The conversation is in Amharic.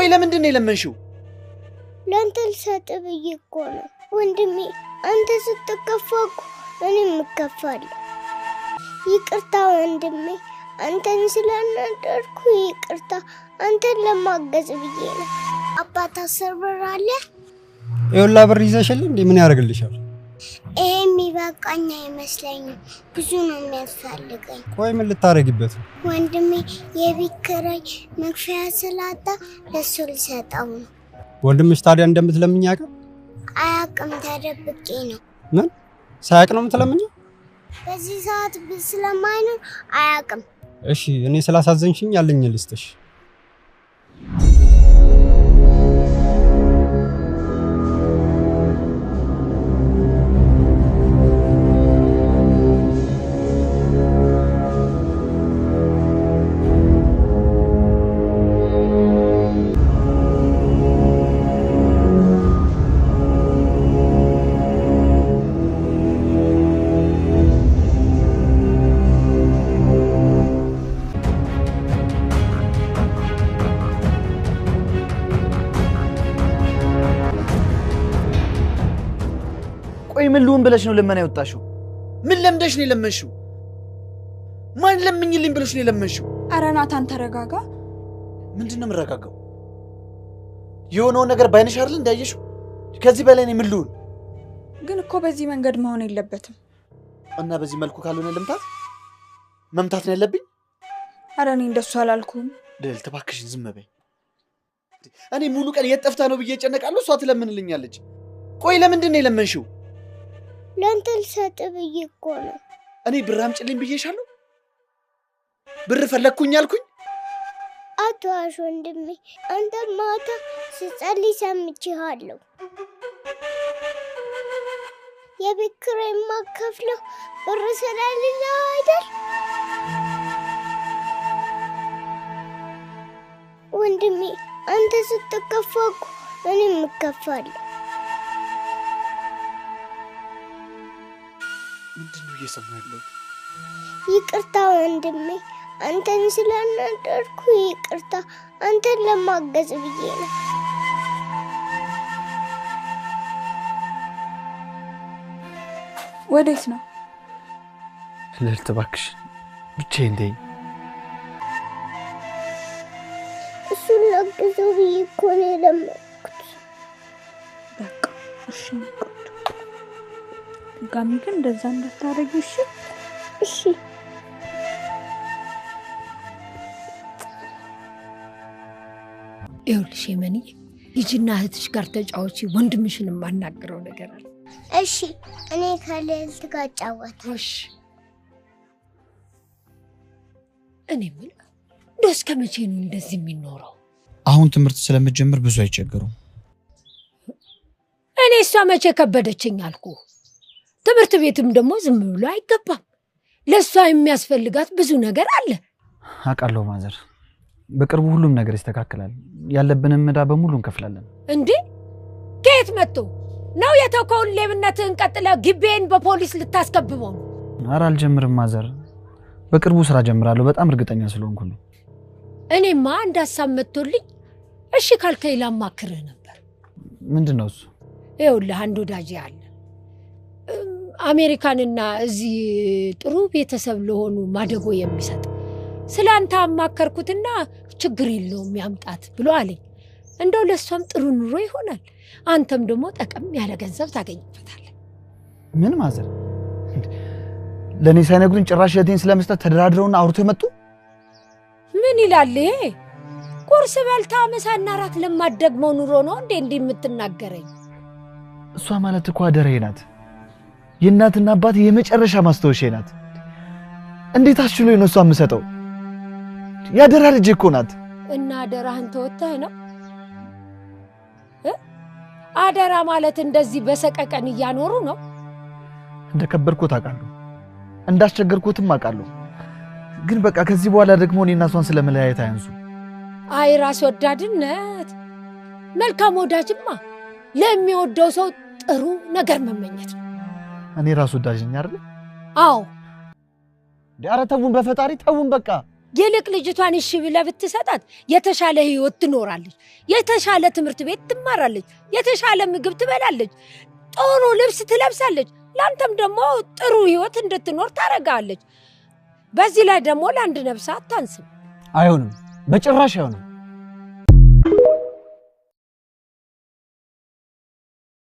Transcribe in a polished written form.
ቆይ ለምንድን ነው የለመንሽው? ለአንተ ልሰጥ ብዬ እኮ ነው ወንድሜ። አንተ ስትከፋ እኮ እኔም እከፋለሁ። ይቅርታ ወንድሜ፣ አንተን ስላናደርኩ ይቅርታ። አንተን ለማገዝ ብዬ ነው። አባት 10 ብር አለ? ይኸውልህ ብር ይዘሽል እንዴ? ምን ያደርግልሻል? ይሄ የሚበቃኝ አይመስለኝም። ብዙ ነው የሚያስፈልገኝ። ቆይ ምን ልታረጊበት? ወንድሜ የቤት ኪራይ መክፈያ ስላጣ ለሱ ልሰጠው ነው። ወንድምሽ ታዲያ እንደምትለምኝ ያውቃል? አያውቅም፣ ተደብቄ ነው። ምን ሳያውቅ ነው የምትለምኘው? በዚህ ሰዓት ቤት ስለማይኖር አያውቅም። እሺ እኔ ስላሳዘንሽኝ ያለኝ ልስጥሽ። ቆይ ምን ልሁን ብለሽ ነው ልመና የወጣሽው? ምን ለምደሽ ነው የለመንሽው? ማን ለምኝልኝ ብለሽ ነው የለመንሽው? ኧረ ናታን ተረጋጋ። ምንድን ነው የምረጋጋው? የሆነውን ነገር ባይንሽ አይደል እንዳየሽው? ከዚህ በላይ እኔ ምን ልሁን? ግን እኮ በዚህ መንገድ መሆን የለበትም። እና በዚህ መልኩ ካልሆነ ልምታት መምታት ነው ያለብኝ? ኧረ እኔ እንደሱ አላልኩም። ልዕልት እባክሽን ዝም በይ። እኔ ሙሉ ቀን የት ጠፍታ ነው ብዬ እጨነቃለሁ፣ እሷ ትለምንልኛለች። ቆይ ለምንድን ነው የለመንሽው? ለአንተ ልሰጥ ብዬ እኮ ነው። እኔ ብር አምጪልኝ ብዬሻለሁ? ብር ፈለግኩኝ አልኩኝ? አትዋሽ ወንድሜ፣ አንተ ማታ ስጸልይ ሰምቼሃለሁ። የቤት ኪራይ የማከፍለው ብር ስለሌለ አይደል? ወንድሜ አንተ ስትከፋ እኮ እኔም እከፋለሁ። ምንድን ነው እየሰማሁ ያለሁት? ይቅርታ ወንድሜ፣ አንተን ስላናደርኩ ይቅርታ። አንተን ለማገዝ ብዬ ነው። ወዴት ነው? ልዕልት እባክሽ ብቻዬን ተይኝ። እሱን ላግዘው ብዬ እኮ ነው የለመንኩት። በቃ እሺ፣ ድጋሚ ግን እንደዛ እንዳታረጊ እሺ? እሺ። ይኸውልሽ የመንዬ ሂጂና እህትሽ ጋር ተጫወቺ። ወንድምሽን የማናግረው ነገር አለ። እሺ፣ እኔ ከልዕልት ጋር እጫወታለሁ። እሺ። እኔ የምልህ እንደው እስከ መቼ ነው እንደዚህ የሚኖረው? አሁን ትምህርት ስለምጀምር ብዙ አይቸገሩም። እኔ እሷ መቼ ከበደችኝ አልኩ። ትምህርት ቤትም ደግሞ ዝም ብሎ አይገባም። ለእሷ የሚያስፈልጋት ብዙ ነገር አለ። አውቃለሁ ማዘር፣ በቅርቡ ሁሉም ነገር ይስተካከላል። ያለብንን ዕዳ በሙሉ እንከፍላለን። እንዴ ከየት መጥቶ ነው የተውከውን ሌብነትህን ቀጥለህ ግቤን በፖሊስ ልታስከብበው ነው? ኧረ አልጀምርም ማዘር፣ በቅርቡ ስራ ጀምራለሁ። በጣም እርግጠኛ ስለሆንኩ ነው። እኔማ አንድ ሀሳብ መጥቶልኝ እሺ ካልከኝ ላማክርህ ነበር። ምንድን ነው እሱ? ይኸውልህ አንድ ወዳጄ አለ አሜሪካንና እዚህ ጥሩ ቤተሰብ ለሆኑ ማደጎ የሚሰጥ። ስላንተ አማከርኩትና ችግር የለውም ያምጣት ብሎ አለኝ። እንደው ለእሷም ጥሩ ኑሮ ይሆናል፣ አንተም ደግሞ ጠቀም ያለ ገንዘብ ታገኝበታለህ። ምን ማዘር፣ ለእኔ ሳይነግሩኝ ጭራሽ እህቴን ስለመስጠት ተደራድረውና አውርተው የመጡ? ምን ይላል ይሄ? ቁርስ በልታ ምሳና እራት ለማትደግመው ኑሮ ነው እንዴ እንዲህ የምትናገረኝ? እሷ ማለት እኮ አደራዬ ናት። የእናትና አባት የመጨረሻ ማስታወሻዬ ናት። እንዴት አስችሎኝ ነው እሷ የምሰጠው? የአደራ ልጄ እኮ ናት። እና አደራህን ተወጥተህ ነው? አደራ ማለት እንደዚህ በሰቀቀን እያኖሩ ነው? እንደከበድኩት አውቃለሁ፣ እንዳስቸገርኩትም አውቃለሁ። ግን በቃ ከዚህ በኋላ ደግሞ እኔና እሷን ስለመለያየት አያንሱ። አይ ራስ ወዳድነት። መልካም ወዳጅማ ለሚወደው ሰው ጥሩ ነገር መመኘት ነው። እኔ ራስ ወዳጅ ነኝ አይደል? አዎ። ኧረ ተውን፣ በፈጣሪ ተውን በቃ። ይልቅ ልጅቷን እሺ ብለህ ብትሰጣት የተሻለ ህይወት ትኖራለች፣ የተሻለ ትምህርት ቤት ትማራለች፣ የተሻለ ምግብ ትበላለች፣ ጥሩ ልብስ ትለብሳለች። ለአንተም ደግሞ ጥሩ ህይወት እንድትኖር ታደርጋለች። በዚህ ላይ ደግሞ ለአንድ ነፍስ አታንስም። አይሆንም፣ በጭራሽ አይሆንም።